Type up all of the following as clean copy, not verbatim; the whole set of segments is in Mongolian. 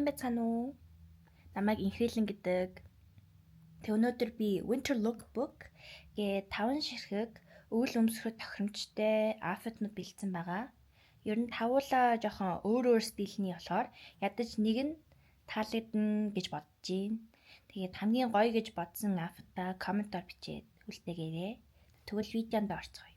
Сайн байцгаана уу? Намайг Энхрийлэн гэдэг. Тэг өнөөдөр би Winter Lookbook гээ 5 ширхэг өвөл өмсгөх тохиромжтой outfit-нууд бэлдсэн байгаа. Ер нь тавуулаа жоохон өөр өөр стилний болохоор ядаж нэг нь таалагдана гэж бодож байна. Тэгээд хамгийн гоё гэж бодсон outfit-аа комментоор бичээд үлдээгээрэй. Тэгвэл видеонд орцгоё.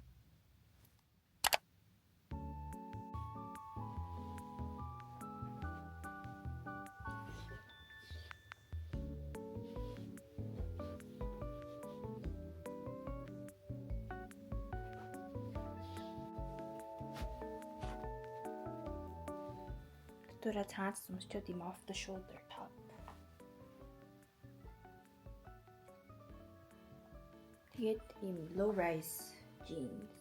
Дотоороо цааз өмсчөөд ийм off the shoulder top. Тэгээд ийм low rise jeans.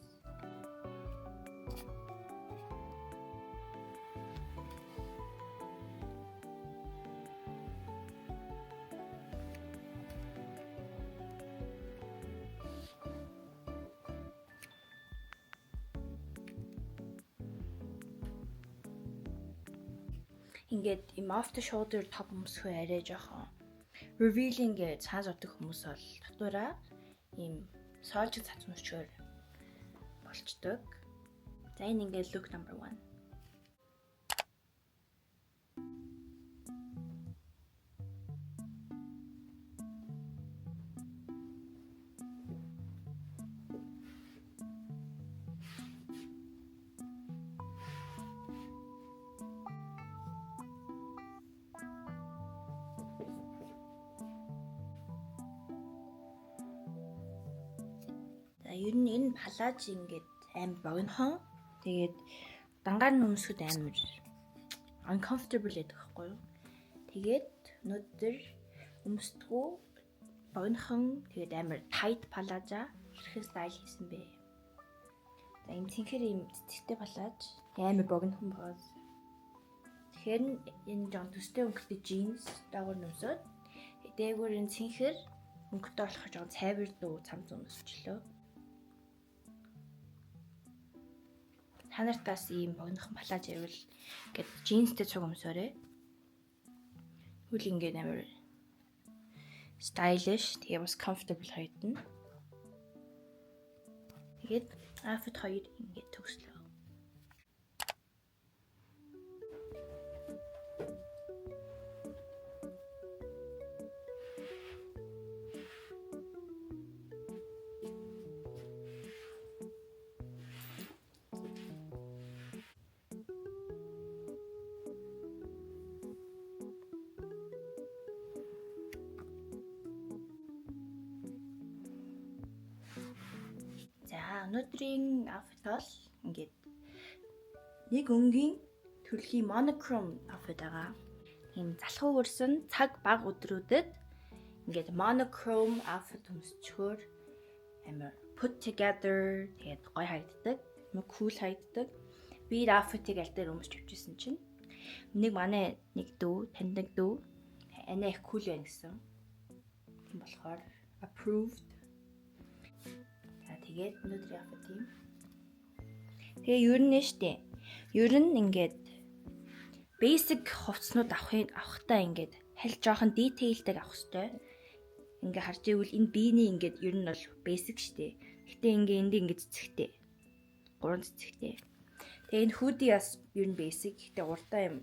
Ингээд ийм off the shoulder top өмсөхөө арай жоохон revealing гэж цааз удаг хүмүүс бол татвараа ийм соолж цац өмсчөөр болчдөг. За, энэ ингээд look number 1. За, ер нь энэ палаж ингээд амар богинохон. Тэгээд дангаар нь өмсөхөд амар uncomfortable гэдэг байхгүй юу? Тэгээд өнөөдөр өмсдгүү богинохон, тэгээд амар tight палажа хэрхэн style хийсэн бэ? За, ийм цэнхэр ийм цэцэгтэй палаж амар богинохон байгаа. Тэгэхээр энэ жоон төстэй өнгөтэй jeans доогоор нь өмсөөд, дээгүүр нь цэнхэр өнгөтэй болохоор жоон цайвар дүү цамц өмсчлөө. Та нарт бас ийм богинохон палаж ирвэл ингээд джинстэй цуг өмсөөрэй. Тэгвэл ингээд амар stylish, тэгээ бас comfortable харагдана. Тэгээд outfit 2 ингээд төгслөө. За, өнөөдрийн outfit бол ингээд нэг өнгийн төрлийн monochrome outfit байгаа. Тийм залхуу өрсөн цаг баг өдрүүдэд ингээд monochrome outfit өмсчхөөр амар put together, тэгээд гоё харагддаг, амар cool харагддаг. Би outfit-ыг аль дээр өмсч явчихсан чинь нэг манай нэг дүү, таньдаг дүү анаа их cool байна гэсэн. Тийм болохоор approved. За, тэгээд өнөөдрийн outfit юм. Тэгээ ер нь штэ. Ер нь ингээд basic хувцснууд авахтаа ингээд хал жоохон detail-тэй авах хэрэгтэй. Ингээ харж ивэл энэ биений ингээд ер нь бол basic штэ. Гэтэ ингээ энд ингээ цэцэгтэй. Гурван цэцэгтэй. Тэгээ энэ hoodie бас ер нь basic. Гэтэ урдаа юм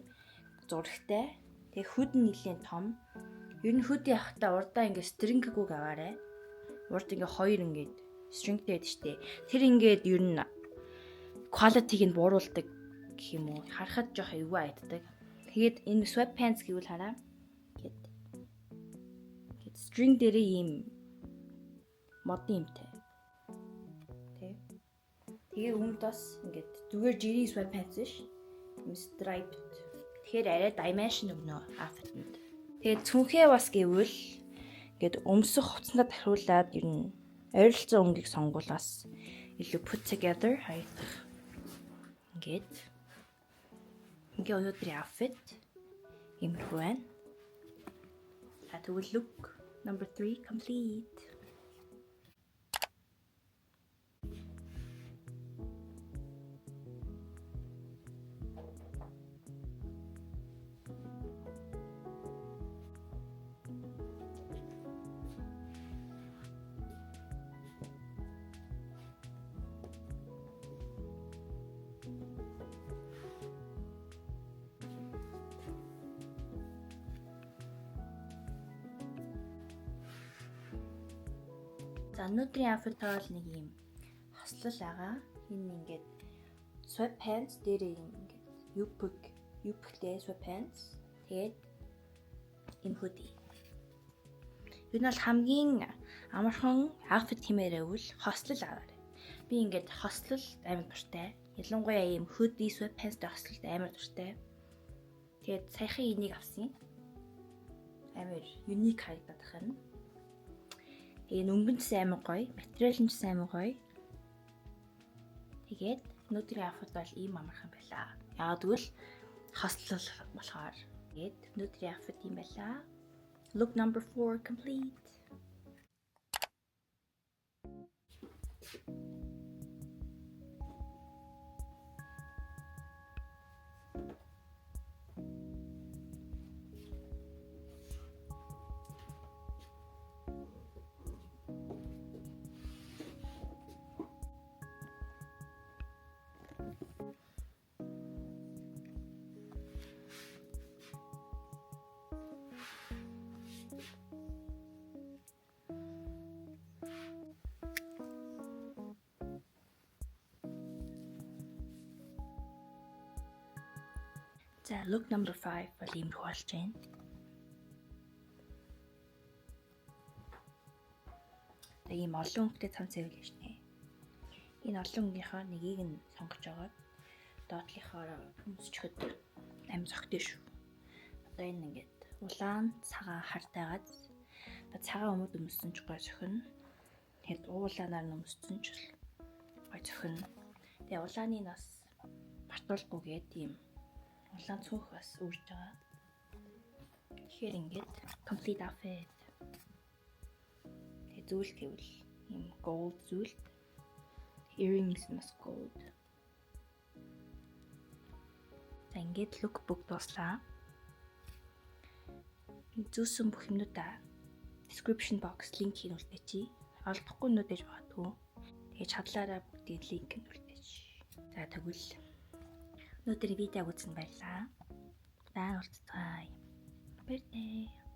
зурагтай. Тэгээ hood нь нэлээд том. Ер нь hoodie авахтаа урдаа ингээ string-гүүг аваарай. Урд ингээ хоёр ингээд stringтэй байдаг штэ. Тэр ингээд ер нь quality-г нь бууруулдаг гэх юм уу. Харахад жоох эвгүй айддаг. Тэгээд энэ sweatpants гэвэл хараа. Гээд гээд string дээрээ ийм модын юмтай. Тэ. Тэгээ өмд бас ингээд зүгээр жирийн sweatpants биш. Ийм striped. Тэгэхээр арай dimension өгнө outfit-нд. Тэгээд цүнхээ бас гэвэл ингээд өмсөх хувцсандаа тохируулаад ер нь ойролцоо өнгийг сонгуул бас илүү put together харагдах. Ингээд ингээ өнөөдрийн outfit иймэрхүү байна. За, тэгвэл look number 3 complete. За, өнөөдрийн outfit бол нэг юм хослол байгаа. Энэ ингээд sweatpants дээрээ юм ингээд юбктэй sweatpants, тэгээд ийм hoodie. Ер нь бол хамгийн амархан outfit хиймээр байвал хослол аваарай. Би ингээд хослол амар дуртай. Ялангуяа ийм hoodie, sweatpants-тэй хослолд амар дуртай. Тэгээд саяхан энийг авсан. Амар unique харагдаад байна. Тэгээ өнгөн ч амар гоё, материал нь ч амар гоё. Тэгээд өнөөдрийн outfit бол ийм амархан байлаа. Яагаад гэвэл хослол болохоор. Тэгээд өнөөдрийн outfit ийм байлаа. Look number 4 complete. За, look number 5 бол иймэрхүү болж байна. Тэгээ ийм олон өнгөтэй цам цэвэл шнэ. Энэ олон өнгийнхөө нэгийг нь сонгож агаад доотлынхоор өмсчихэд аим зохитой шүү. Одоо энэ ингээд улаан, цагаан, хартайгаад цагаан өмд өмссөн ч гой зохино. Тэгээд уулаанаар нь өмссөн ч гой зохино. Тэгээ улааны нас бартуулгүйгээд тийм улаан цөөнх бас үрж байгаа. Тэгэхээр ингээд complete outfit. Тэгээ зүйл гэвэл ийм gold зүйл. Earrings нь бас gold. За, ингээд lookbook дууслаа. Зүүсэн бүх юмнуудаа description box link ийг үлдээчи. Олдохгүй нүдэж магадгүй. Тэгээ чадлаараа бүгдийн link нь үлдээч. За, тэгвэл өнөөдрийн видеог үзсэн баярлалаа. Дараа уулзцаая. Баяртай.